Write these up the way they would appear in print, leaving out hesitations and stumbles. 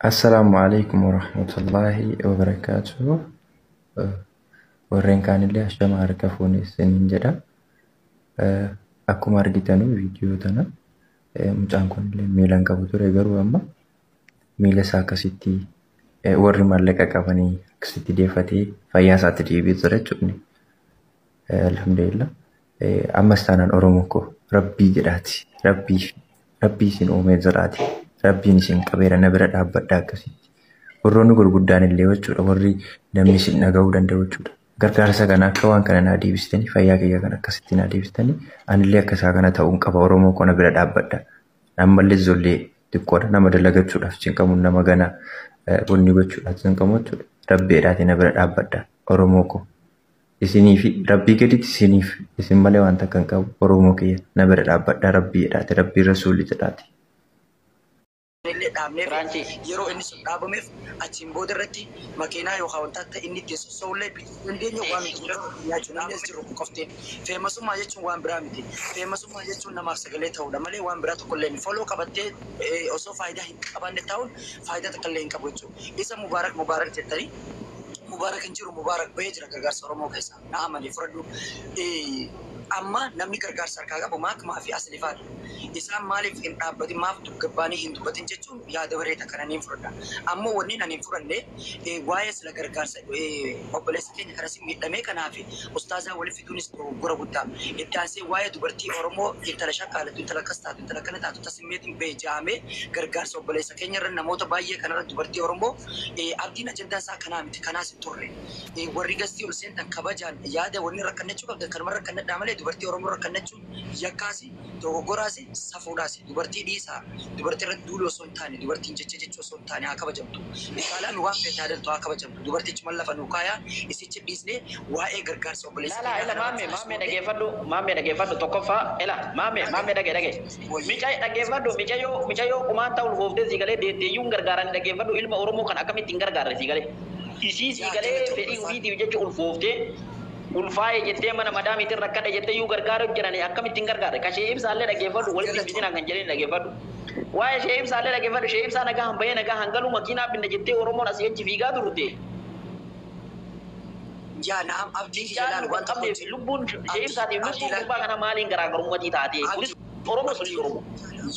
Assalaamu alaikum warahmatullaahi wabarakaatuh. Warreen kaanillee ashama harka fuune isiniin jedha. Akkuma argitanu viidiyoo tana mucaan kunillee miila hin qabu ture, garuu amma miila isaa akkasitti warri maallaqa qabanii akkasitti deeffatee fayyaa isaatti deebi'ee jira jechuudha. Alhamdulillah. Ammas taanaan Oromoo koo, Rabbii jedhaati. Rabbii Rabbii isin uumee jiraati. Rabbiin isin qabeera, na bira dhaabbadhaa akkasitti. Warroonni gurguddaan illee jechuudha, warri namni isin dhaga'uu danda'u jechuudha. Gargaarsa kana akka waan kana naa deebistanii, fayyaa kiyya kana akkasitti naa deebistanii, anillee akka isaa kana ta'uun qaba. Oromoo koo, na bira dhaabbadha. Ammallee ijoollee xiqqoodha, nama dalagachuudhaaf cinqamu, nama gana wanni gochuudhaaf cinqamu jechuudha. Rabbiidhaati na bira dhaabbadha, Oromoo koo. Isinii fi Rabbii gaditti isiniif isin malee waan takka hin qabu. Oromoo kiyya, na bira dhaabbadha, Rabbiidhaati, Rabbii Rasuulli jedhaati. Illee dhaabneef Firaanchi. Yeroo inni sun dhaabameef achiin booda irratti makiinaa yookaan wanta akka inni ittiin sossoo'ullee bituu dandeenye waan nuti bira nyaachuu namni as jiru kun qoftiin. Famousummaa jechuun waan biraa miti. Famousummaa jechuun namaaf sagalee ta'uudha malee waan biraa tokko illee follow qabattee osoo faayidaa hin qabaanne ta'uun faayidaa takka illee hin qabu jechuudha. Isa Mubaarak Mubaarak jettanii, Mubaarak hin jiru, Mubaarak bahee jira gargaarsa Oromoo keessaa. Na amanii fudhadhu. Amma namni gargaarsa harkaa qabu Maakmaa fi Aslifaadha. Isaan maaliif hin dhaabbatin, maaf gabbaanii hin dubbatin jechuun yaada bareeda kana niin fudhadha. Ammoo wanni ani hin fudhanne waa'ee sila gargaarsa obboleessa keenya kanas miidhamee kanaa fi ustaazaa walitti fiduunis dogoggora guddaa. Itti aansee waa'ee dubartii Oromoo intala shakkaalatu, intala akkas taatu, intala akkana taatu tasimmeetiin ba'e jaamee gargaarsa obboleessa keenya irra namoota baay'ee kanarra dubartii Oromoo Abdiin ajandaan isaa kanaa miti, kanaas hin turre. Warri gastii ol seentan kabajaan yaada wanni rakkannachuu qabdan kanuma rakkannadhaa malee dubartii Oromoo rakkannachuun yakkaasi, dogoggoraasi, safuudhaasi. Dubartii dhiisaa, dubartii irratti duuluu osoo hin taane, dubartiin jecha jechuu osoo hin taane, haa kabajamtu. Isaalaan waan feete haa daltu, haa kabajamtu. Dubartichi lafa nuu kaayaa, isichi dhiisnee waa'ee gargaarsa obboleessa Lala keenyaa ila kana maamme, maamme, dhageeffadhu, maamme, dhageeffadhu. Tokkoffaa ila maamme, maamme, dhage dhage. Mica dhaggeeffadhu, micayyoo micayyoo qumaan ta'u ulfooftee sii galee deetteeyyuun gargaaranii, dhaggeeffadhu, ilma Oromoo kan akkamitti hin gargaarre sii galee. Isii sii galee fedhii ofiitiif jecha ulfooftee ulfaa'e jettee mana madaamiitiin rakkadhe jettee iyyuu gargaaru jiranii akkamitti hin gargaarre? Ka shee ibsaallee dhaggeeffadhu, walitti hin fitinaa kan jedhanii dhaggeeffadhu. Waa'ee shee ibsaallee dhaggeeffadhu. Shee ibsaa nagaa hanbahee nagaa hangaluu makiinaa binna jettee Oromoon asii achi fiigaa turte. Yaa naam, Abdii kiyya, Mucaan laal nu waan kan tokko qabneef lubbuun shee ibsaatiif Abdii lubbuun laal. gurbaa kana maaliin garaagarummatii taate? Kunis Oromoo, sunis Oromoo.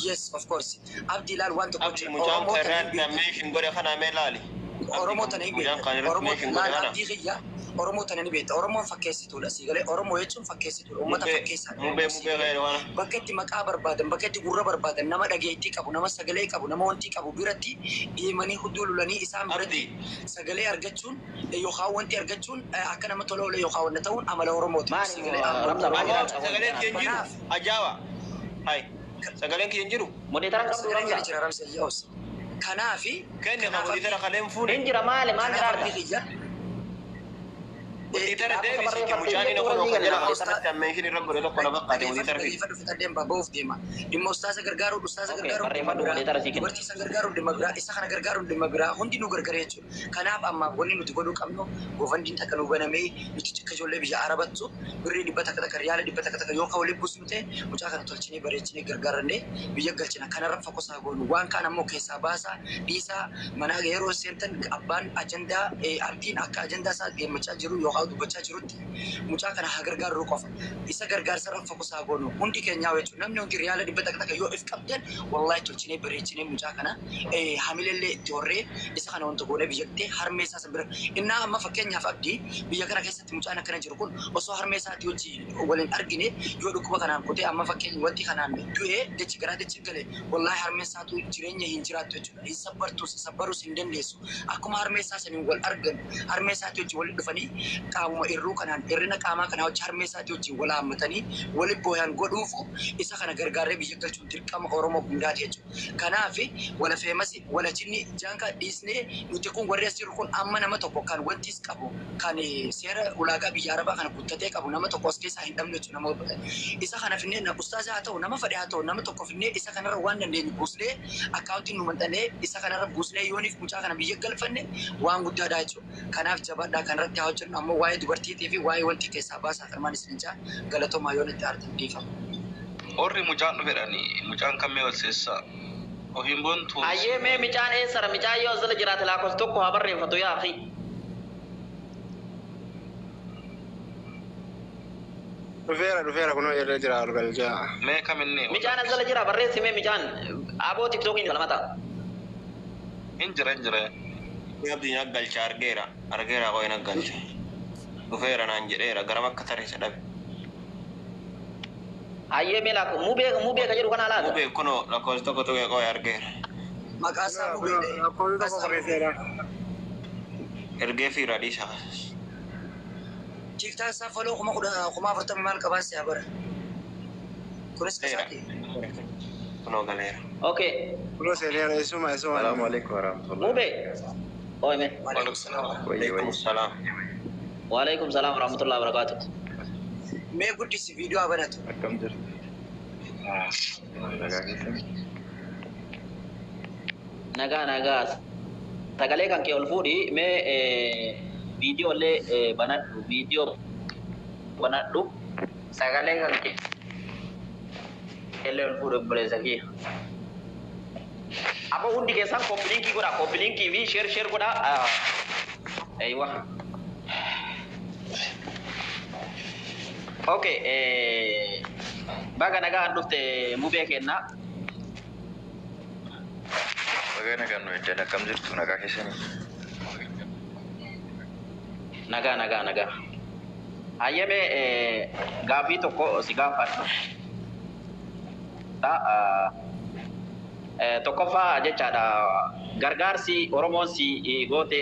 Yes, of course. Abdii, laal, waan tokko Abdi, jira. mucaan Oromoo kan tana hin irratti beektan. mention godhe kana mee laali. Abdi, Oromoo tana hin mucaan beektan. kan irratti Oromoo mention godhe laal kana. Abdii kiyya, Oromoo tana ni beekta. Oromoon fakkeessituudha. Sii galee, Oromoo jechuun fakkeessituudha. Uummata Mubee fakkeessaadha. mubee Sii mubee galee kana kana. bakka itti maqaa barbaadan, bakka itti gurra barbaadan, nama dhageettii qabu, nama sagalee qabu, nama wantii qabu biratti deemanii hudduu lulanii isaan biratti Abdi. sagalee argachuun yookaan wanti argachuun akka nama tola oole yookaan wanna ta'uun amala Oromooti. Maali Sii galee amala Ramsa, maal Ammoo jedhaa? sagaleen kiyya hin jiru. Kanaaf Ajaa'iba. Hai. Sagaleen kiyya hin jiru. Moderator qabdu sagalee Ramsa. keenya jira, Ramsa yaa'us. Kanaafi Kenni ka kanaaf moderator Abdii kaleen fuune. Hin jira, maali maal kanaaf jiraarta? Abdii kiyya Moderator Dhaabota deebisiiti barreeffattee mucaan inni jettu kun warra kan jala kenna. kanatti mention irra godhe tokko na fakkaate moderator fi. Dhaggeeffadhu, fixadheen ba'uuf deema. Dhimma ustaaza gargaaruu, ustaaza Okay, gargaaruun dhimma barreeffadhu biraa, moderator sii kenna. dubartii san gargaaruun dhimma biraa, isa kana gargaaruun dhimma biraa, hundi nu gargara jechuudha. Kanaaf amma wanni nuti godhuu qabnu GoFundMen takka nu banamee nuti akka ijoollee biyya Arabattu birrii 100 takka, riyaala 100 takka yoo ka waliin buusnu ta'e, mucaa kana tolchinee bareechinee gargaarannee biyya galchina. Kanarra focus haa goonu. Waan kaan ammoo keessaa baasaa dhiisaa. Mana yeroo seentan abbaan ajandaa Abdiin akka ajandaa isaa deemachaa jiru yookaan dubbachaa jirutti mucaa kana haa gargaarru qofa. Isa gargaarsa irra focus haa goonu. Hundi keenyaa jechuudha. Namni hundi riyaala 100 takka yoo if qabdan, wallahi tolchinee bareechinee mucaa kana hamileellee itti horree isa kana wanta goonee biyyatti harmee isaa san bira. Innaa amma fakkeenyaaf Abdii, biyya kana keessatti mucaan akkana jiru kun osoo harmee isaatii wajji waliin argine yoo dhukkuba kanaan kutee, amma fakkeenya wanti kanaan du'ee dachi garaa dachi gale, wallahi harmee isaatu jireenya hin jiraattu jechuudha. Hin sabbartus, sabbarus hin dandeessu. Akkuma harmee isaa saniin wal argan, harmee isaatii wajji walitti dhufanii qaamuma irruu kanaan hirrina qaamaa kanaa wajji harmee isaatii wajjin wal haammatanii walitti booyan godhuufu isa kana gargaarree biyya galchuun dirqama Oromoo hundaati jechuudha. Kanaaf wala famous wala jinni jaanka dhiisnee nuti kun warri as jiru kun amma nama tokko kan wantis qabu, kan seera ulaagaa biyya Arabaa kana guttatee qabu nama tokko as keessaa hin dhabnu jechuudha. Nama isa kana finnee ustaaza haa ta'u, nama fedhe haa ta'u, nama tokko finnee isa kanarra waan dandeenyu buusnee, akkaawuntiin nu maxxanee isa kanarra buusnee yooniif mucaa kana biyya galfanne waan guddaadha jechuudha. Kanaaf jabaadhaa, kanarratti haa hojjennu. Ammoo waa'ee dubartiitii fi waa'ee wanti keessaa baasaa kan isin jaa galatoomaa, yoon itti aartan dhiifama. Warri mucaan dhufedhani, mucaan kammee wal seessaa. Ofiin boontu. Ayyee mee micaan eessara micaan yoo asirra jiraate lakkoofsa tokko haa barreeffatu yaa akhi. Dhufeera dhufeera kunoo irra jira ol galchaa. Mee kaminni? Micaan asirra jira barreessi mee micaan aboo tiktookiin salamata. Hin jira hin jira. Abdii na galcha argeera argeera qoy na galcha. Dhufeera naan jedheera garam akka tarreessa dhabe. Ayyee mee lakko mubee mubee ka jedhu kana laata. Mubee kunoo lakkoofsa tokko tuqee qoy argeera. Maqaa isaa mubee. Lakkoofsa tokko barreesseera. Ergee fiira dhiisa. TikTok isaa follow 10,000 40,000 maal qabaa si'a bara. Kunis kasaati. Kunoo galeera. Okay. Kunoo seeneera eessuma eessuma. Salaamu alaikum warahmatullahi. Mubee. Oi mee. Waalaikum salaam. Waalaikum salaam. Waalaikum salaam warahmatullahi wabarakatuh. Mee guddisi viidiyoo haa banatu. Akkam jirtu? Nagaa keessan? Nagaa nagaa. Sagalee kan kee ol fuudhi mee viidiyoo illee banadhu viidiyoo banadhu sagalee kan kee illee ol fuudhi obboleessa kiyya. Aboo hundi keessan copy linkii godhaa copy linkii fi share share godhaa. Aywa. Okay, baga nagaan dhufte mubee kenna. Baga nagaan nu eddan akkam jirtu nagaa keessanii? Nagaa nagaa nagaa. Hayyame gaaffii tokko si gaafadha. Tokkoffaa jechaadha gargaarsi Oromoon si goote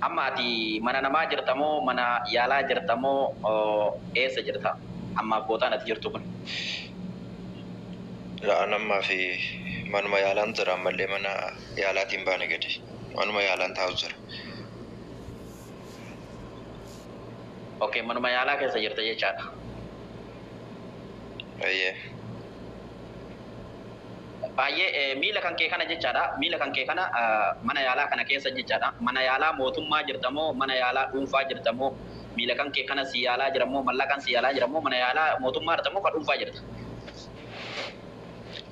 amma ati mana namaa jirta moo mana yaalaa jirta moo eessa jirta ammaaf bootaan ati jirtu kun? La'aan ammaa fi manuma yaalaan jira ammallee mana yaalaatiin baane gadi. Manuma yaalaan taa'u jira. Okay, manuma yaalaa keessa jirta jechaadha. Ayyee. Baay'ee miila kan kee kana jechaadha. Miila kan kee kana mana yaalaa kana keessa jechaadha. Mana yaalaa mootummaa jirta moo mana yaalaa dhuunfaa jirta moo miila kan kee kana si yaalaa jira moo mallaqaan si yaalaa jira moo mana yaalaa mootummaa jirta moo ka dhuunfaa jirta?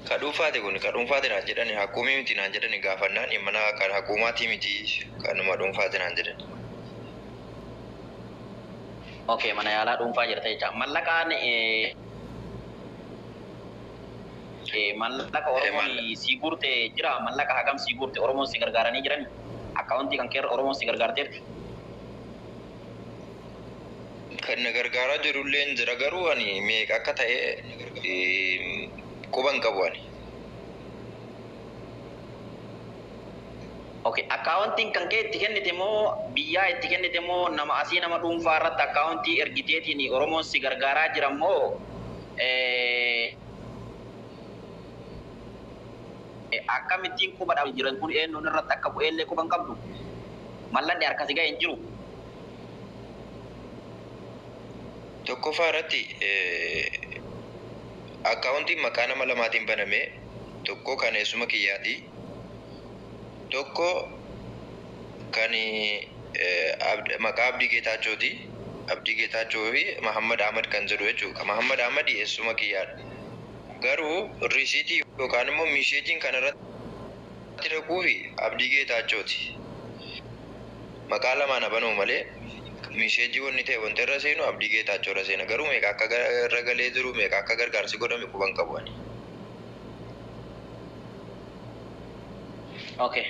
Ka dhuunfaati kun ka dhuunfaati naan jedhani hakuumii miti naan jedhani gaafannaan mana kan hakuumaatii miti kanuma dhuunfaati naan jedhani. Okay, mana yaalaa dhuunfaa jirta jecha. Mallaqaan mallaqa Oromoon si guurte jira mallaqa hagam si guurte Oromoon si gargaaranii jiran akkaawuntii kan keerra Oromoon si gargaarteerti. Kan na gargaaraa jirullee hin jira garuu ani meeqa akka ta'e quban qabu ani. Okay, akkaawuntiin kan kee itti kennite moo biyyaa itti kennite moo nama asii nama dhuunfaa irratti akkaawuntii ergiteetiin Oromoon si gargaaraa jira moo akkamittiin quba dhabu jiran kun eenyuun irratti akka bu'eellee quban qabdu mallanni harkasi ga'e hin jiru. Tokkoffaa irratti akkaawuntiin maqaa nama lamaatiin baname tokko kan eessuma kiyyaati tokko kan maqaa Abdii Geetaachooti. Abdii Geetaachoo fi Mahammad Ahmad kan jedhu jechuudha. Mahammad Ahmad eessuma kiyyaadha. Garuu risiitii yookaan immoo misheejiin kan irratti dhaquu fi Abdii Geetaachooti. Maqaa lamaan banuu malee misheejii wanni ta'e wanti irra seenu Abdii Geetaachoo irra seena. Garuu meeqa akka irra galee jiru meeqa akka gargaarsi godhame quban qabu ani. Okay.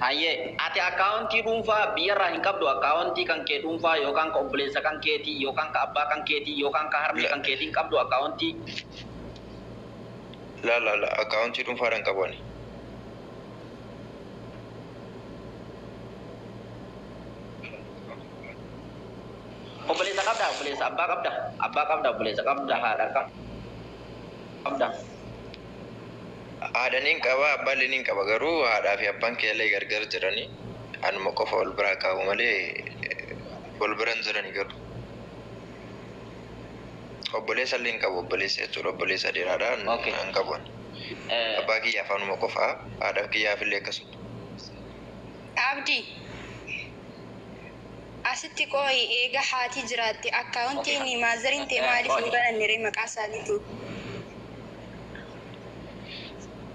Hayyee ati akkaawuntii dhuunfaa biyyarraa hin qabdu akkaawuntii kan kee dhuunfaa yookaan ka obboleessa kan keetii yookaan ka abbaa kan keetii yookaan ka harmee kan keetii hin qabdu akkaawuntii. La la la akkaawuntii dhuunfaadhaan qabu ani. Obboleessa qabda obboleessa abbaa qabda abbaa qabda obboleessa qabda haadha qabda. Haadha niin qaba abbaan illee niin qaba garuu haadhaa fi abbaan kiyyallee gargar jiranii anuma qofa wal biraa qabu malee wal biran jiranii garuu. Obboleessa illee hin qabu obboleessa jechuudha obboleessa dhiiraadha hin qabu. Abbaa kiyyaaf anuma qofa haadha kiyyaaf illee akkasuma. Abdii asitti qooyi eega haati jiraatte akkaawuntiin maazariin ta'e maaliif hin bananne ree maqaa isaaniitiin?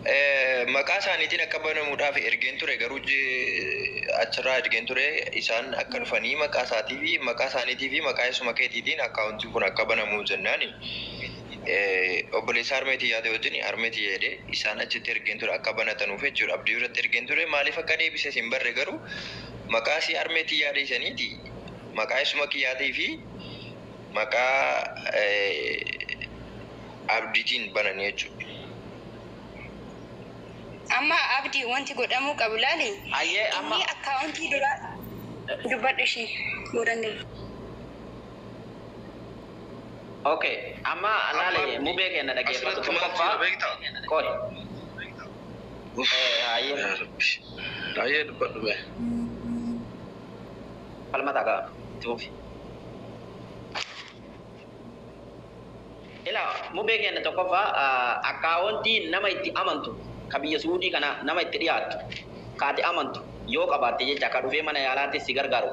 Maqaa isaaniitiin akka banamuudhaaf ergeen ture garuu achirraa ergeen ture isaan akka dhufanii maqaa isaatii fi maqaa isaaniitii fi maqaa eessuma keetiitiin akkaawuntiin kun akka banamu jennaani obboleessa harmeetii yaate wajjin harmeetii jedhee isaan achitti ergeen ture akka banatanuuf jechuudha. Abdii biratti ergeen ture maaliif akka deebise hin barre garuu maqaa isii harmeetii yaade isaniiti maqaa eessuma kiyyaatii fi maqaa abdiitiin bananii jechuudha. Amma Abdii, wanti godhamuu qabu laali. Ayyee amma Inni akkaawuntii dura dubbadhu ishee godhanne. Okay, amma laale mubee kenna dhaggeeffatu Asirratti maaltu tokkoffaa jira beektaa? Qoy. Uff, Ayyee. yaa Rabbi. Ayyee dubbadhu bee. Falmata gaa itti fufi. Ila mubee kenna tokkoffaa akkaawuntii nama itti amantu ka biyya Suudii kana nama itti dhiyaattu ka ati amantu yoo qabaatte jecha ka dhufee mana yaalaatti si gargaaru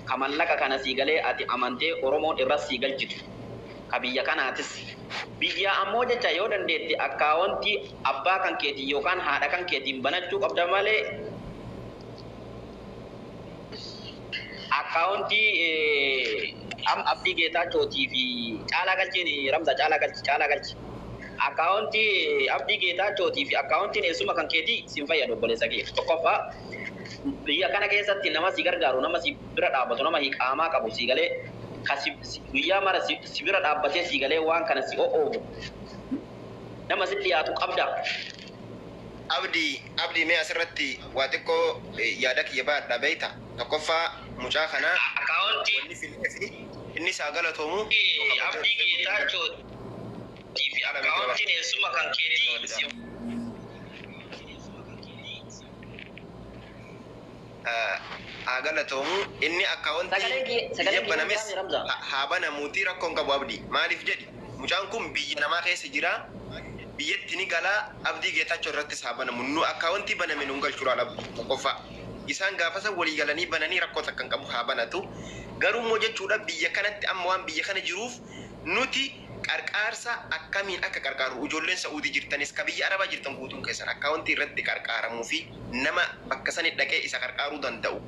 ka mallaqa kana si galee ati amantee Oromoon irra si galchitu ka biyya kanaatis biyya ammoo jecha yoo dandeette akkaawuntii abbaa kan keetiin yookaan haadha kan keetiin banachuu qabda malee akkaawuntii am Abdii Geetaachootii fi Caalaa Galchiin Ramza Caalaa Galchi Caalaa Galchi akkaawuntii Abdii Geetaachootii fi akkaawuntiin eessuma kan keetii sin fayyadu obboleessa kee. Tokkoffaa biyya kana keessatti nama si gargaaru, nama si bira dhaabbatu, nama hiqaamaa qabu si galee ka guyyaa mara si bira dhaabbatee si galee waan kana si o'oofu nama si dhiyaatu qabda. Abdii, Abdii, mee asirratti waa xiqqoo yaada kiyya baadha beekta. Tokkoffaa mucaa kanaa Akkaawuntii wanni filee fi inni isaa galatoomu Abdii Geetaachootii fi akkaawuntiin eessuma kan keetii si haa galatoomu inni akkaawuntii Sagalee biyya sagalee kiyya banames hin Ramza. Haa banamuutii rakkoon qabu Abdii. Maaliif jedhi mucaan kun biyya namaa keessa jira biyyatti ni galaa Abdii Geetaachoo irrattis haa banamu nu akkaawuntii baname nuun galchuudhaan Abdii tokkoffaa. Isaan gaafa san walii galanii bananii rakkoo takka hin qabu haa banatu. Garuu immoo jechuudha biyya kanatti amma waan biyya kana jiruuf nuti qarqaarsa akkamiin akka qarqaaru ijoolleen Sa'uudii jirtanis ka biyya Arabaa jirtan guutuun keessan akkaawuntii irratti qarqaaramuu fi nama bakka sani dhaqee isa qarqaaruu danda'u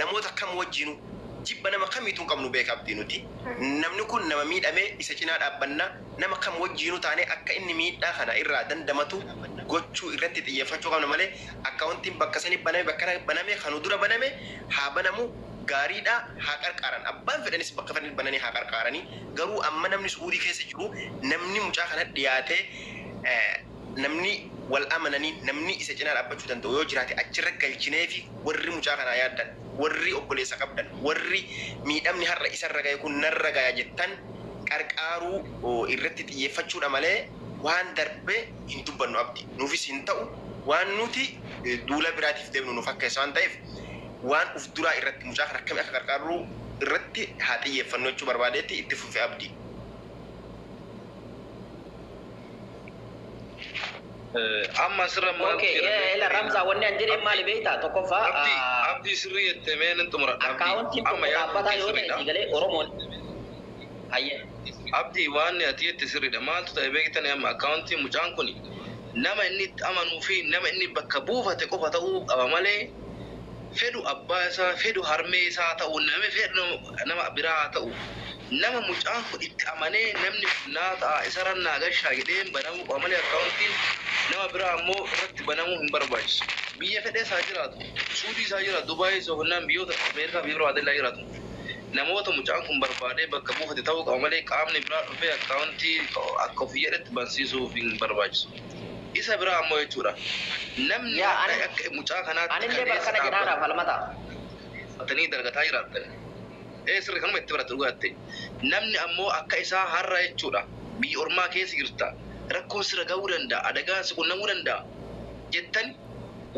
namoota kam wajjinu jibba nama kamiitu hin qabnu beeka Abdii nuti. Namni kun nama miidhamee isa cinaa dhaabbannaa nama kam wajjinu taanee akka inni miidhaa kana irraa dandamatu gochuu irratti xiyyeeffachuu qabna malee akkaawuntiin bakka sani baname bakka kana baname kanu dura baname haa banamu gaariidha haa qarqaaran abbaan fedhanis bakka fedhanis bananii haa qarqaaranii garuu amma namni Suudii keessa jiru namni mucaa kana dhiyaatee namni wal amananii namni isa cinaa dhaabbachuu danda'u yoo jiraate achirra galchinee fi warri mucaa kanaa yaaddan warri obboleessa qabdan warri miidhamni har'a isarra gahe kun narra gaya jettan qarqaaruu irratti xiyyeeffachuudha malee waan darbe hin dubbannu Abdi nuufis hin ta'u waan nuti duula biraatiif deemnu nuuf akka waan ta'eef waan uf duraa irratti mucaa kana akkamii akka qarqaarru irratti haa xiyyeeffannu jechuu barbaadeetti itti fufe Abdii. Amma asirra maaltu Okay, jira ila beektaa? Ramza wanni an jedheen maali beektaa? Tokkoffaa Abdii, Abdii sirrii jettee mee nan xumuradha Abdii. akkaawuntiin Amma tokko yaadni dhaabbataa kee yoo ta'e sirriidha. si galee Oromoon hayyee. Abdii waan ati jette sirriidha. Maaltu ta'e beektani amma akkaawuntiin mucaan kun nama inni itti amanuu fi nama inni bakka buufate qofa ta'uu qaba malee fedhu abbaa isaa fedhu harmee isaa ta'u nama fedhu nama biraa haa ta'u nama mucaan kun itti amanee namni kun naa ta'a isarra naa gashaa jedhee banamuu qaba malee akkaawuntiin nama biraa ammoo irratti banamuu hin barbaachisu. Biyya fedhee isaa jiraatu, Suudii isaa jiraatu, Dubaayii isaa honnaan biyyoota Ameerikaa biyya biroo adda jiraatu. Namoota mucaan kun barbaadee bakka buufate ta'uu qaba malee qaamni biraa dhufee akkaawuntii akka ofii jedhetti bansiisuuf hin barbaachisu. Isa biraa ammoo jechuudha. Namni Yaa akka ani akka mucaa kanaatti anillee bakka kaleessa kana jedhaadha falmata. dhaabbatanii dalagataa jiraatan. Ee sirri kanuma itti barate dhugaatte. Namni ammoo akka isaa har'a jechuudha. Biyya ormaa keessa jirta. Rakkoon sirra gahuu danda'a. Adagaan si qunnamuu danda'a. Jettani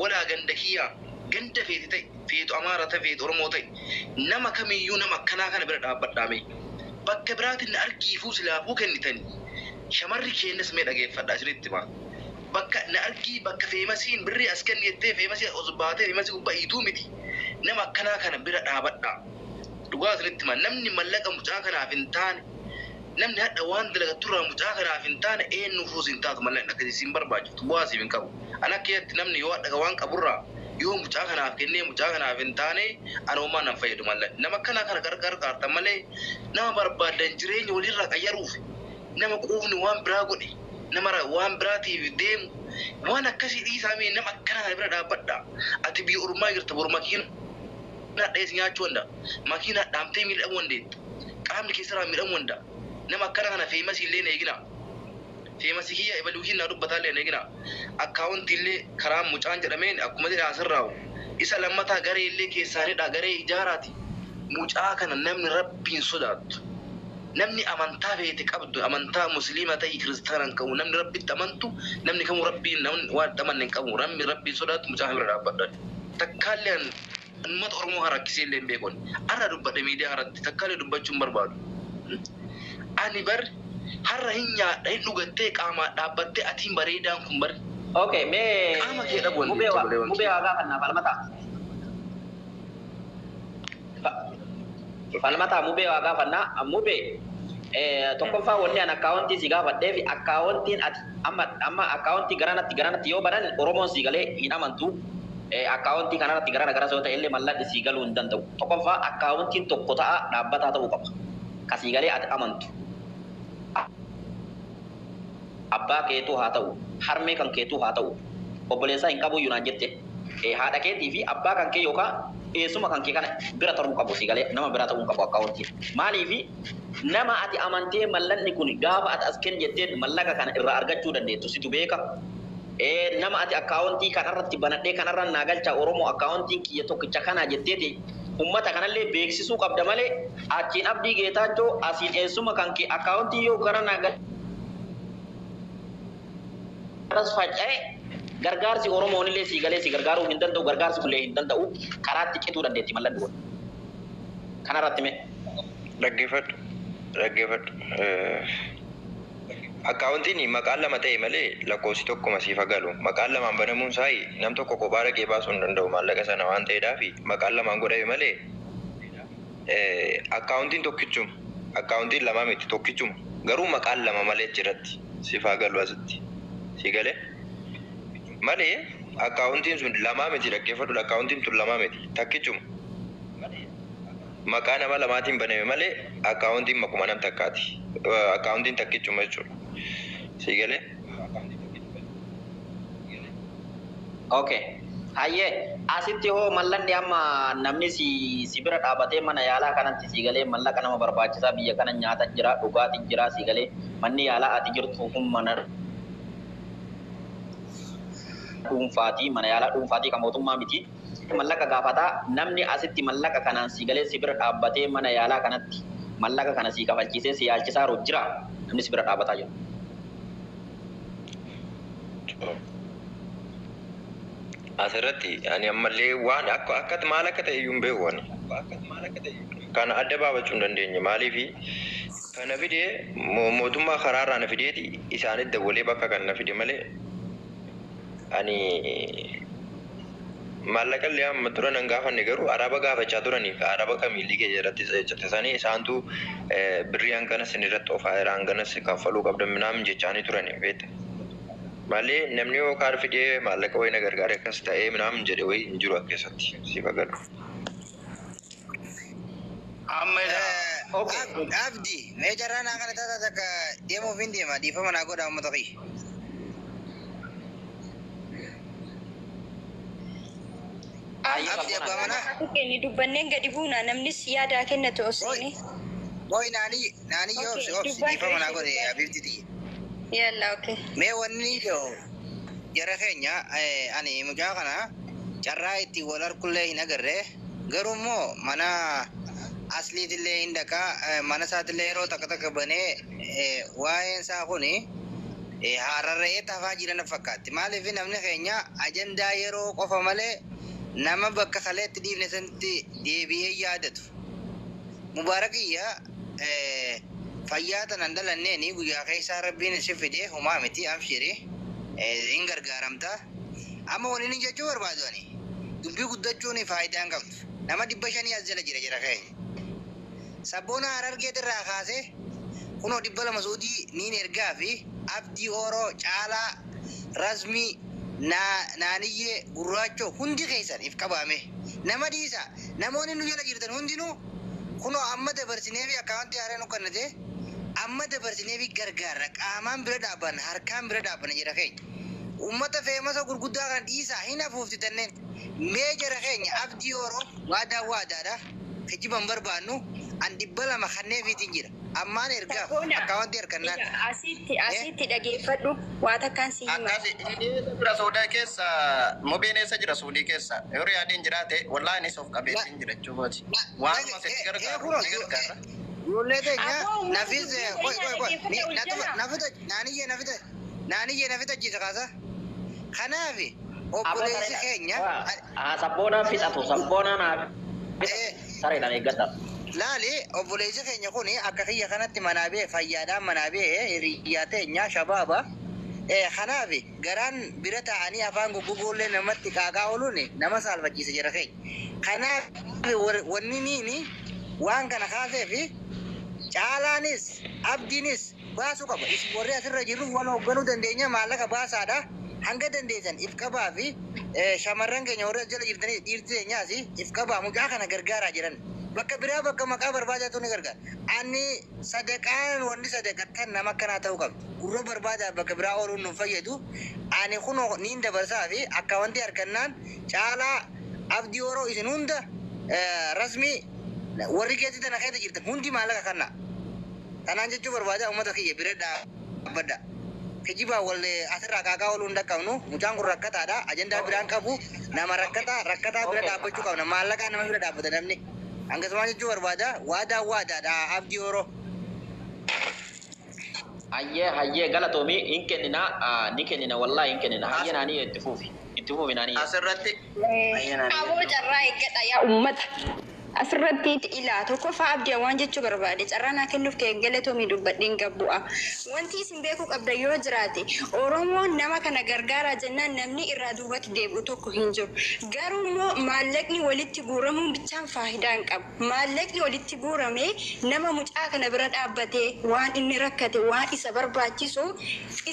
walaa ganda kiyyaa ganda feeti ta'e feetu Amaara ta'e feetu Oromoo ta'e nama kamiyyuu nama akkanaa kana bira dhaabbadhaame. Bakka biraatiin na argiifuu silaafuu kennitanii. Shamarri keenyas mee dhageeffadhaa isinitti himaa. Bakka na argii bakka feemasiin birrii as kenni jettee feemasii os baatee feemasii gubbaa hiituu miti. Nama akkanaa kana bira dhaabadhaa. Dhugaa isinitti himaa namni mallaqa mucaa kanaaf hin taane Namni hadha waan dalagatturraa mucaa kanaaf hin taane eenyuufuu hin taatu malee akkasii siin barbaachiftu bu'aa siif hin qabu. An akka jetti namni yoo hadha waan qaburraa yoo mucaa kanaaf kennee mucaa kanaaf hin taane anoomaa nan fayyadu malee. Nama kana kana gargaartan malee nama barbaadan jireenya walirraa qayyaruuf nama quufni waan biraa godhe nama waan biraatiif deemu waan akkasii dhiisaa mee nama akkana kana bira dhaabbadha. Ati biyya ormaa jirta boru makiinaa dhees nyaachuu danda'a. Makiinaa dhaamtee miidhamuu dandeetta. Qaamni keessarraa miidhamuu danda'a. Nama akkana kana feemasii illee hin eegina. Feemasii kiyya ebaluu naa dubbataa illee hin eegina. Akkaawuntii illee karaa mucaan jedhameen akkuma jedhe asirraa'u. Isa lammataa garee illee keessaanidha garee ijaaraati. Mucaa kana namni rabbiin sodaattu. Namni amantaa feete qabdu amantaa musliima ta'ii kiristaana hin qabu namni rabbitti amantu namni kamuu rabbiin namni waan itti amanne hin qabu namni rabbiin sodaatu mucaa kana bira dhaabbadha. Takkaallee an uummata Oromoo kan rakkisee illee hin beekon. Har'a dubbadhe miidiyaa irratti takkaallee dubbachuu hin barbaadu. Ani bar har'a hin nyaadha hin dhugattee qaamaan dhaabbattee atiin bareedaan kun bar Okay, mee qaama kee dhabu wanti mubee waa tolee wanti. mubee waa gaafannaa falmataa. Falmataa mubee waa gaafannaa mubee tokkoffaa wanni an akkaawuntii si gaafadhee fi akkaawuntiin ati amma amma akkaawuntii garanatti garanatti yoo banan Oromoon si galee hin amantu. Akkaawuntii kanarratti garana gara soo ta'e illee mallaqni si galuu hin danda'u. Tokkoffaa akkaawuntiin tokko ta'a dhaabbataa ta'uu qaba. Ka si galee ati amantu. Abbaa keetuu haa ta'u, harmee kan keetuu haa ta'u, obboleessaa hin qabu naan jette haadha keetii fi abbaa kan kee yookaan eessuma kan kee kana bira ta'uu qabu si galee nama bira ta'uu qabu akkaawuntiin. Maaliifi nama ati amantee mallaqni kun gaafa ati as kenni jetteen mallaqa kana irraa argachuu dandeettu situ beeka. Nama ati akkaawuntii kanarratti banadhee kanarra naa galcha Oromoo akkaawuntiin kiyya tokkicha kana jetteeti ummata kanallee beeksisuu qabda malee achiin Abdii Geetaachoo asiin eessuma kan kee akkaawuntii yoo gara naa garas faca'e gargaarsi Oromoon illee si galee si gargaaruu hin danda'u gargaarsi kullee hin danda'u karaatti cituu dandeetti mallanni kun. Kanarratti mee. Dhaggeeffadhu. Dhaggeeffadhu. Akkaawuntiin maqaan lama ta'e malee lakkoofsi tokkuma siif galu. Maqaan lamaan banamuun isaa nam tokko kophaa dhaqee baasuu hin danda'u maallaqa sana waan ta'eedhaaf maqaan lamaan godhame malee akkaawuntiin tokkichuma. Akkaawuntiin lama miti tokkichuma. Garuu maqaan lama malee achirratti siif galu asitti. Si galee? Malee akkaawuntiin sun lamaa miti dhaggeeffadhu akkaawuntiin tun lamaa miti takkichuma. Maqaa nama lamaatiin baname malee akkaawuntiin maquma nam takkaati. Akkaawuntiin takkichuma jechuudha. Si galee? Okay. Hayyee asitti hoo mallanni amma namni si si bira dhaabatee mana yaalaa kanatti si galee mallaqa nama barbaachisaa biyya kana nyaata jira dhugaatiin jira si galee manni yaalaa ati jirtu kun mana dhuunfaatii mana yaalaa dhuunfaatii kan mootummaa miti. Mallaqa gaafataa namni asitti mallaqa kanaan si galee si bira dhaabbatee mana yaalaa kanatti mallaqa kana si kafalchiisee si yaalchisaa jira namni si bira dhaabbataa jiru. Asirratti ani ammallee waan akka akka maal akka ta'e iyyuu hin beeku ani. Kana adda baafachuu hin dandeenye maaliifi kana fide mootummaa karaarraa na fideeti isaanitti dawwalee bakka kan na fide malee ani maallaqa illee amma dura nan gaafanne garuu araba gaafachaa turanii araba kamiilli kee jalatti isaanii isaantu birrii hangana sin irratti oofaa jira hangana kaffaluu qabda minaamin jechaanii turanii beekta. Malee namni yoo kaar fidee maallaqa wayii na gargaare akkas ta'ee minaamin jedhe wayii hin jiru akkasatti si fagadu. Amma Okay. Abdi, mee carraa naa kana taata takka deemuuf hin deema dhiifama naa godha uummata kiyya. Abdi abbaa manaa. Kenni dubbanneen gadi buuna namnis yaada kennatu osoo Boy naani naani yoo obsi obsi dhiifama naa godhe abibti tiyya. Yalla okay. Mee wanni yoo jara keenya ani mucaa kana carraa itti wal harkullee hin agarre garuu immoo mana asliitillee hin dhaqaa mana isaatillee yeroo takka takka banee waa'een isaa kuni hararra'ee tafaa jiran fakkaatti. Maaliif namni keenya ajandaa yeroo qofa malee nama bakka kaleetti dhiifne sanitti deebi'ee yaadatu. Mubaarakiyya fayyaa tanan dhalanneeni guyyaa keessaa rabbiin si fide homaa miti abshiri hin gargaaramta. Amma waliin hin jechuu barbaadu ani. Dubbii guddachuun faayidaa hin qabdu. Nama 500 as jala jira jira keenya. Sabboona harargeet irraa kaasee Kunoo 200 Suudii niin ergaa fi Abdii Ooroo, Caalaa, Rasmii, Naaniyyee, Gurraachoo hundi keessan if qabaame. Nama dhiisa. Namoonni nu jala jirtan hundinuu kunoo amma dabarsinee fi akkaawuntii haaraan nu kennate amma dabarsinee fi gargaarra. Qaamaan bira dhaabbanna, harkaan bira dhaabbanna jira keenya. Uummata feemasa gurguddaa kana dhiisaa hin hafuufti tanneen. Mee jara keenya Abdii Ooroo waadaa waadaadha. Kijiban barbaannu an 200 kanneefiitiin jira. Ammaan ergaaf akkaawuntii harkannaan. Asitti dhageeffadhu waa takkaan si hima. Akkasi inni eessa jira Suudii keessa mubeen eessa jira Suudii keessa yoo yaadiin jiraate wallaahi anis of qabeetiin jira jechuukooti. Waanuma sitti gargaaru ni gargaara. Ijoollee teenya Aboo uummata nafis dubbii qoy keenya qoy qoy dhaggeeffadha ol jala. nafita naaniyyee nafita naaniyyee nafita jisa kaasa. Kanaaf obboleessi keenya Sabboonaa fixatu sabboonaa naa sareedhaan eeggadha. Laali obboleessi keenya kun akka kiyya kanatti manaa ba'e fayyaadhaan manaa ba'e hiriyyaa teenya shabaaba. Kanaaf garaan bira taa'anii afaan guggugoollee namatti qaaqaa ooluun nama saalfachiisa jira keenya. Kanaaf wanni niini waan kana kaasee fi Caalaanis Abdiinis baasuu qaba. Isin warri asirra jirru wal hoogganuu dandeenya maallaqa baasaadha. Hanga dandeessan if qabaa fi shamarran keenya warri as jala jirtanii dhiirti teenyaas if qabaa mucaa kana gargaaraa jiran. Bakka biraa bakka maqaa barbaadaatu ni gargaara. Ani sadaqaan wanni sadaqattan nama akkanaa ta'uu qabdi. Gurra barbaadaa bakka biraa ooluun nu fayyadu. Ani kunoo niin dabarsaa fi akka wanti harkannaan Caalaa Abdii Oroo isin hunda rasmii warri keessi tana keessa jirtan hundi maallaqa kanna. Kanaan jechuu barbaada uummata kiyya bira dhaabbadha. Kijibaa wal asirraa qaaqaa ooluu hin dhaqqabnu. Mucaan kun rakkataadha. Ajandaa biraan qabu. Nama rakkataa rakkataa bira dhaabbachuu qabna. Maallaqaa nama bira dhaabbata namni. Akkasumas jechuu barbaada. Waadaa waadaadha Abdii Oroo. Hayyee hayyee galatoomii hin kennina ni kennina wallaahi hin kennina hayyee naanii itti fuufi itti fuufi naanii. Asirratti Aboo carraa eeggadha yaa uummata. Asirratti ilaa tokkoffaa Abdii waan jechuu barbaade carraa naa kennuuf kee galatoomii dubbadheen gabbu'a. Wanti isin beekuu qabda yoo jiraate Oromoon nama kana gargaaraa jennaan namni irraa duubatti deebi'u tokko hin jiru. Garuu immoo maallaqni walitti guuramuun bichaan faayidaa hin qabu. Maallaqni walitti guuramee nama mucaa kana bira dhaabbatee waan inni rakkate waan isa barbaachisu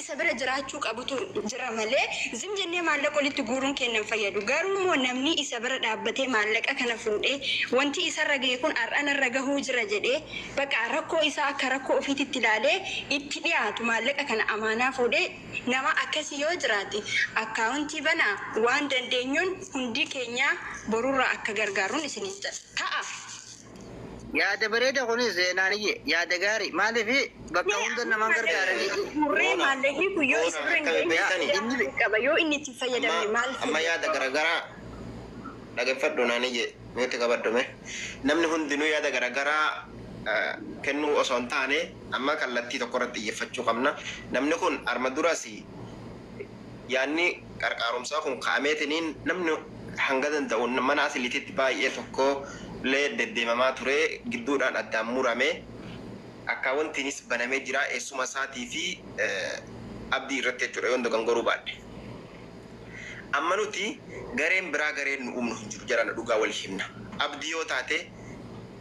isa bira jiraachuu qabutu jira malee zim jennee maallaqa walitti guuruun keenya hin fayyadu. Garuu immoo namni isa bira dhaabbatee maallaqa kana fuudhee wanti isarra gahe kun har'anarra gahuu jira jedhee bakka rakkoo isaa akka rakkoo ofiitti ilaalee itti dhiyaatu maallaqa kana amaanaa fuudhee nama akkasii yoo jiraate akkaawuntii banaa waan dandeenyuun hundi keenya borurraa akka gargaaruun isiniin jedha. Ta'a. Yaada bareeda kunis naaniyye yaada gaarii maaliif bakka hunda namaan gargaaranii. Murree maallaqni kun yoo isa bira hin geenye qaba yoo inni itti fayyadamne maal Amma yaada garaagaraa dhaggeeffadhu naaniyye meetti qabadhume namni hundinuu yaada garaagaraa kennuu osoo hin taane amma kallattii tokko irratti xiyyeeffachuu qabna. Namni kun arma duras yaadni qarqaarumsaa kun ka'ameetiniin namni hanga danda'u mana asiliititti baay'ee tokko illee deddeemamaa ture gidduudhaan addaan murame akkaawwantiinis banamee jira eessuma isaatii fi Abdii irratti jechuudha yoon dogongoruu baadhe. Amma nuti gareen biraa gareen nu uumnu hin jiru jedhan dhugaa wal himna. Abdii yoo taate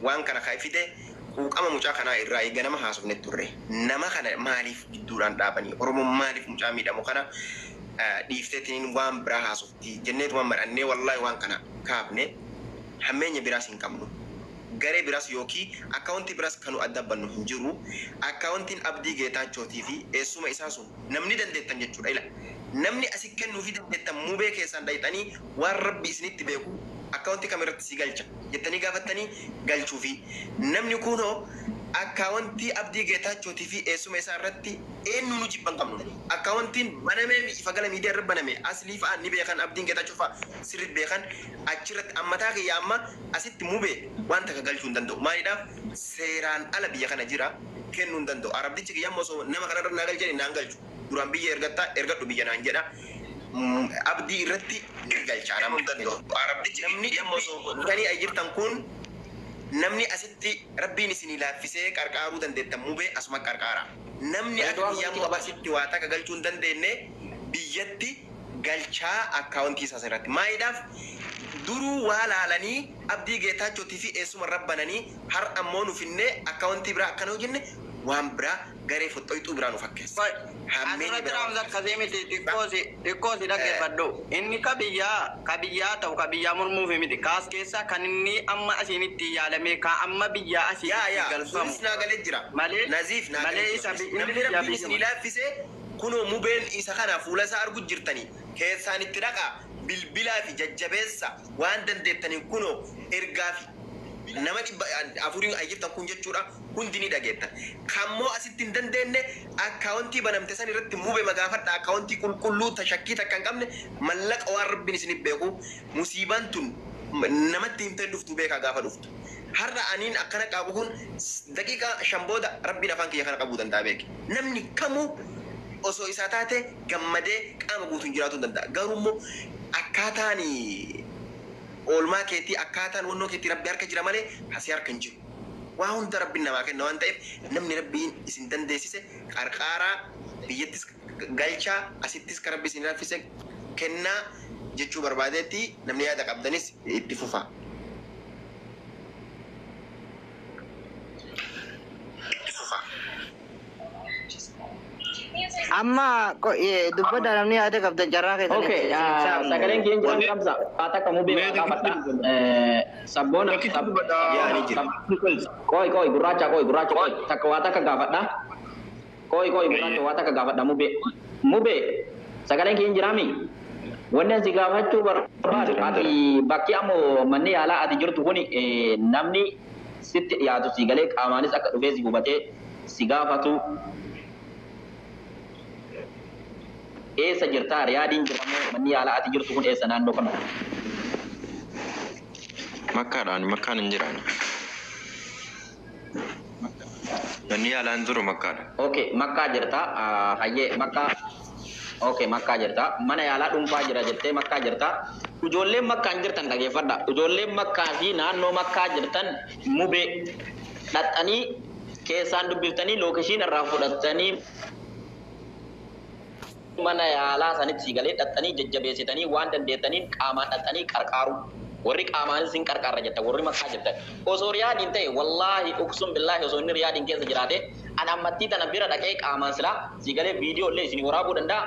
waan kana kan fide quuqama mucaa kanaa irraa ganama haasofne turre. Nama kana maaliif gidduudhaan dhaabanii Oromoon maaliif mucaa miidhamu kana dhiifteetiin waan biraa haasofti jenneetuma mar'annee wallaahi waan kana kaafne hammeenya biraas hin qabnu. Garee biraas yookiin akkaawuntii biraas kan nu adda bannu hin jiru. Akkaawuntiin Abdii Geetaachootii fi eessuma isaa sun namni dandeettan jechuudha. Ila namni asi kennuufii dandeettan mubee keessaan dhayxanii waan rabbi isinitti beeku akkaawuntii kamirratti si galcha jettanii gaafattanii galchuufi. Namni kunoo akkaawuntii Abdii Geetaachootii fi eessuma isaa irratti eenyu nu jibban qabnu. Akkaawuntiin banamee ifa gala miidiyaa irra baname aslii fa'aa ni beekan Abdiin Geetaachoo fa'aa sirriitti beekan achirratti ammataa kiyya amma asitti mubee waan takka galchuu hin danda'u. Maaliidhaaf seeraan ala biyya kana jira kennuu hin danda'u. Arabdichi kiyya amma osoo nama kanarra naa galchanii naan galchu. Duraan biyya ergattaa ergadhu biyya naan jedha. Abdii irratti ni galcha nama hin danda'u. Arabdichi namni amma osoo dhufanii jirtan kun namni asitti rabbiin isinii laaffisee qarqaaruu dandeettan mubee asuma qarqaara. Namni akka biyyaa immoo asitti waa takka galchuu hin dandeenye biyyatti galchaa akkaawuntii isaa irratti. Maaliidhaaf duruu waa laalanii Abdii Geetaachootii fi eessuma rabbananii har ammoo nu finnee akkaawuntii biraa akkana hojjenne Waan biraa garee foxxoyxuu biraa nu fakkeessa. Hammeenyi Asirratti biraa. Raamsa akkasii miti xiqqoosi dhaggeeffadhu. Inni ka biyyaa ta'u ka biyyaa mormuufi miti. Kaas keessa kan inni amma asiinitti yaalamee ka amma biyyaa asii Yaa yaa galfamu. sunis naa galee jira. Malee Naziif naa malee galee isa jira. inni Namni biyyaa rabbiin biyya isinii laaffisee kunoo mubeen isa kana fuula isaa argu jirtanii keessaan itti dhaqaa bilbilaa fi jajjabeessa waan dandeettaniin kunoo ergaa fi nama 400 jirtan kun jechuudha hundi ni dhageettan. Kammoo asitti hin dandeenye akkaawuntii banamte san irratti mube magaafadha akkaawuntii qulqulluu tashakkii takka hin qabne mallaqa waan rabbiin isinif beeku musiibaan tun namatti himtee dhuftu beekaa gaafa dhuftu. Har'a aniin akkana qabu kun daqiiqaa 5 booda rabbiin afaan kiyya kana qabuu danda'a beeke. Namni kamuu osoo isaa taate gammadee qaama guutuun jiraachuu danda'a. Garuu immoo akkaataan oolmaa keetii akkaataan wannoo keetii rabbi harka jira malee asii harka hin jiru. Waa hunda rabbiin namaa kenna waan ta'eef namni rabbiin isin dandeessise qarqaaraa biyyattis galchaa asittis kan rabbi isin raffise kennaa jechuu barbaadeetti namni yaada qabdanis itti fufa. Itti fufa. Amma dubbadha namni yaada qabdan carraa keessan Okay, sagaleen keenya jiran qabsa. Haata kamuu beekaa gaafadha. Sabboona. Yaa ni jira. Koi koi gurraacha koi gurraacha koi takka waa takka gaafadha. Koi koi gurraacha waa takka gaafadha mubee. Mubee sagaleen keenya jiraami. Wanni asi gaafachuu barbaadu ati bakki ammoo manni yaalaa ati jirtu kuni namni sitti dhiyaatu si galee qaamaanis akka dhufee si hubatee si gaafatu eessa jirtaa riyaadiin jirtamoo manni yaalaa ati jirtu kun eessa naannoo kana? Makkaadhaan makkaan hin jiraani. Manni yaalaan jiru makkaadha. Okay, makkaa jirta. Hayyee makkaa. Okay, makkaa jirta. Mana yaalaa dhuunfaa jira jettee makkaa jirta. Ijoolleen makkaan jirtan dhageeffadha. Ijoolleen makkaa fi naannoo makkaa jirtan mubee dhaxxanii keessaan dubbiftanii lookeeshiin irraa fudhattanii mana yaalaa sanitti sigalee dhaxxanii jajjabeessitanii waan dandeettaniin qaamaan dhaxxanii qarqaaru. Warri qaamaanis hin qarqaarra jetta warri makkaa jirtan. Osoo riyaadiin ta'e wallaahi uqsum billaahi osoo inni riyaadiin keessa jiraate an ammattii tana bira dhaqee qaamaan silaa sigalee viidiyoo illee isin waraabuu danda'a.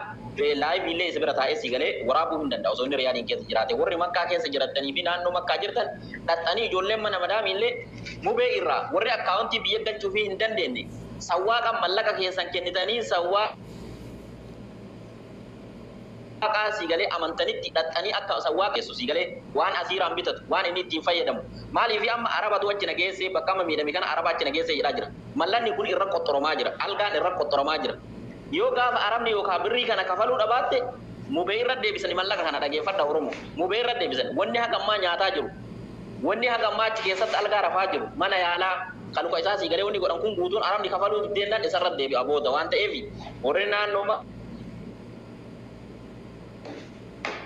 Laayivii illee isa bira taa'ee sigalee waraabuu hin danda'a osoo inni riyaadiin keessa jiraate. Warri makkaa keessa jiraatanii fi naannoo makkaa jirtan dhaxxanii ijoolleen mana madaamii illee mubee irraa warri akkaawuntii biyya galchuu fi hin dandeenye sawwaaqa mallaqa keessan kennitanii sawwaa Waaqaa siigalee amantanitti dhaxxanii akka sawwaa keessu siigalee waan asiiraan bitatu waan inni ittiin fayyadamu. Maaliif amma arabatu achi na geessee bakka amma miidhame kana araba achi na geessee jedhaa jira. Mallanni kun irra qoxxoromaa jira. Algaan irra qoxxoromaa jira. Yoo gaafa arabni yookaan birrii kana kafaluu dhabaatte mubee irra deebisanii mallaqa kana dhageeffadha Oromoo. Mubee irra deebisan wanni haga ammaa nyaataa jiru. Wanni haga ammaa achi keessatti algaa rafaa jiru. Mana yaalaa kaluka isaa siigalee wanni godhan kun guutuun arabni kafaluu diddeenaan isarra deebi'a booda waan ta'eef warri naannoo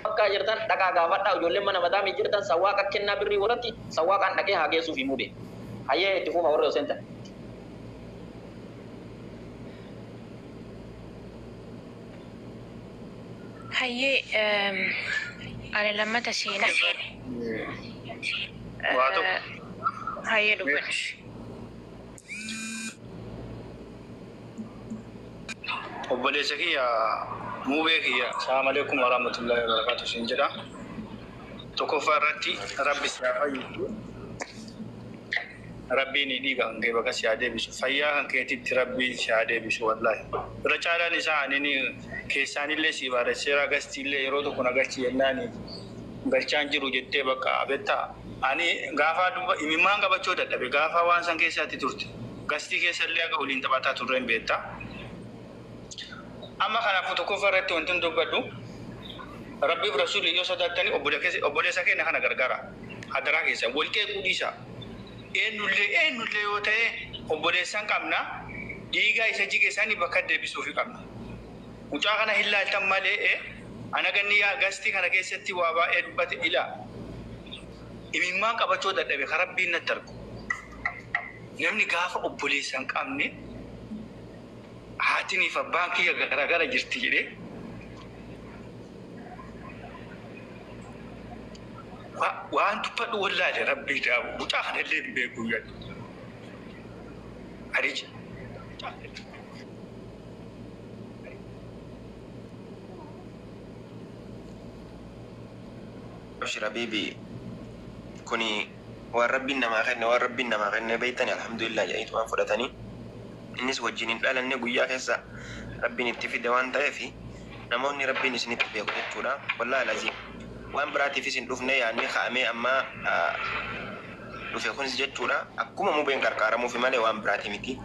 makkaa jirtan dhaqaa gaafadhaa ijoolleen mana madaamii jirtan sawwaaqa kennaa birrii warratti sawwaaqaan dhaqee haa geessuuf himuu beeku. Hayyee itti fufa warri osoo hin taane. Hayyee ani lammata seenaa. Waa tokko. Hayyee dubbadhu. Obboleessa kiyya mubee kiyya salaam alaikum warahmatullahi wabarakatuh siin jedha. Tokkoffaa irratti rabbi si haa fayyisu. Rabbiin dhiiga kan kee bakka si haa deebisu. Fayyaa kan keetitti rabbiin si haa deebisu wallaahi. Irra caalaan isaa ani keessaanillee si baaresseera gastiillee yeroo tokko na galchi jennaan galchaan jiru jettee bakka abettaa. Ani gaafa duuba imimmaan qabachuu dadhabe gaafa waan san keessatti turte. Gastii keessallee akka waliin taphataa turre hin beektaa. Amma kanaafuu tokkoffaa irratti wanti dubbadhu rabbiif rasuulli yoo sodaattanii obboleessa keenya kana gargaara. Hadaraa keessa wal qeequu dhiisa. Eenyullee yoo ta'e obboleessan qabna dhiigaa isa jige sani bakka deebisuufi qabna. Mucaa kana hin laaltan malee ana ganni yaa gastii kana keessatti waa baay'ee dubbate ilaa. Imimmaan qabachuu dadhabe kan rabbiin natti argu. Namni gaafa obboleessa hin qabne haatiniif abbaan kiyya garagara jirti jedhee waan dubbadhu wallaale rabbii daabu mucaa kana illee hin beeku jedhu. Ani Abshir habiibi, kuni waan rabbiin namaa kenne, waan rabbiin namaa kenne beeytani, alhamdulillah jedhaniitu waan fudhatanii. Innis wajjin hin dhalanne, guyyaa keessa rabbiin itti fide waan ta'eef namoonni rabbiin isinitti beeku jechuudha. Wallaahi laziim, waan biraatiifis hin dhufne. Yaadni ka'amee amma dhufe kunis jechuudha akkuma mubeen qarqaaramuufi malee waan biraati miti.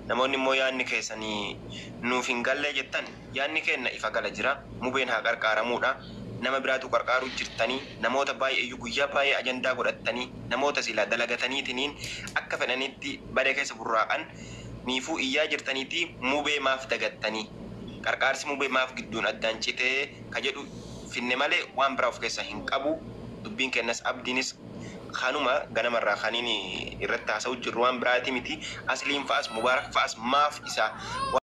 Namoonni immoo yaadni keessanii nuuf hin gallee jettan, yaadni keenna ifa gala jira. Mubeen haa qarqaaramuudha. Nama biraatu qarqaaruu jirtanii, namoota baay'eeyyuu guyyaa baay'ee ajandaa godhattanii, namoota silaa dalagataniitiniin akka fedhanitti badee keessa burraaqan niifuu iyyaa jirtaniiti, mubee maaf dagattanii, qarqaarsi mubee maaf gidduun addaan citee ka jedhu finne malee waan biraa of keessaa hin qabu. Dubbiin kennas abdiinis kanuma ganamarraa kaniin irratti haasa'u jirru, waan biraati miti. Asliin fa'as, Mubaarak fa'as maaf isa